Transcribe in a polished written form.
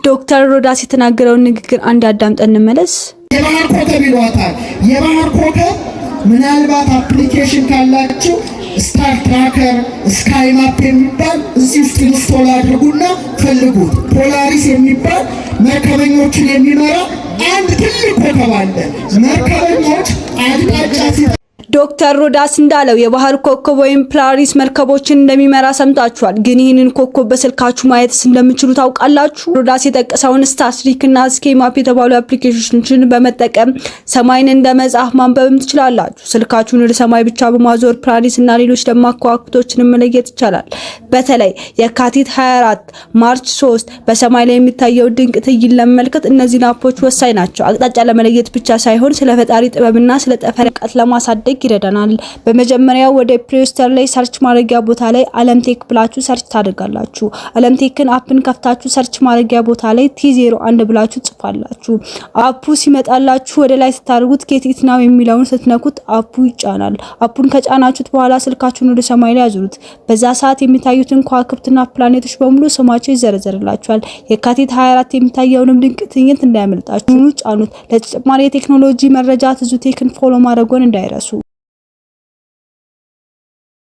ዶክተር ሮዳስ የተናገረውን ንግግር አንድ አዳምጠን እንመለስ። የባህር ኮከብ ይሏታል። የባህር ኮከብ ምናልባት application ካላችሁ Star Tracker፣ Sky Map የሚባል እዚህ ውስጥ install አድርጉና ፈልጉት። ፖላሪስ የሚባል መርከበኞችን የሚመራ አንድ ትልቅ ኮከብ አለ። መርከበኞች አቅጣጫ ዶክተር ሮዳስ እንዳለው የባህር ኮከብ ወይም ፖላሪስ መርከቦችን እንደሚመራ ሰምታችኋል። ግን ይህንን ኮከብ በስልካችሁ ማየትስ እንደምትችሉ ታውቃላችሁ? ሮዳስ የጠቀሰውን Star Tracker እና Sky Map የተባሉ application ኖችን በመጠቀም ሰማይን እንደ መጽሐፍ ማንበብም ትችላላችሁ። ስልካችሁን ወደ ሰማይ ብቻ በማዞር ፖላሪስ እና ሌሎች ደማቅ ከዋክብቶችን መለየት ይቻላል። በተለይ የካቲት 24፣ March 3 በሰማይ ላይ የሚታየው ድንቅ ትዕይንት ለመመልከት እነዚህን app ኦች ወሳኝ ናቸው። አቅጣጫ ለመለየት ብቻ ሳይሆን ስለ ፈጣሪ ጥበብና ስለ ጠፈር እውቀት ለማሳደግ ይረዳናል። በመጀመሪያ ወደ Play Store ላይ search ማድረጊያ ቦታ ላይ አለም ቴክ ብላችሁ search ታደርጋላችሁ። አለም ቴክን app ን ከፍታችሁ search ማድረጊያ ቦታ ላይ T01 ብላችሁ ጽፋላችሁ። App ኡ ሲመጣላችሁ ወደ ላይ ስታደርጉት "Get it now" የሚለውን ስትነኩት app ኡ ይጫናል። App ኡን ከጫናችሁት በኋላ ስልካችሁን ወደ ሰማይ ላይ አዙሩት። በዛ ሰዓት የሚታዩትን ከዋክብትና ፕላኔቶች በሙሉ ስማቸው ይዘረዘርላችኋል። የካቲት 24 የሚታየውንም ድንቅ ትዕይንት እንዳያመልጣችሁ ጫኑት። ለተጨማሪ የቴክኖሎጂ መረጃ ትዙ ቴክን follow ማድረጎን እንዳይረሱ።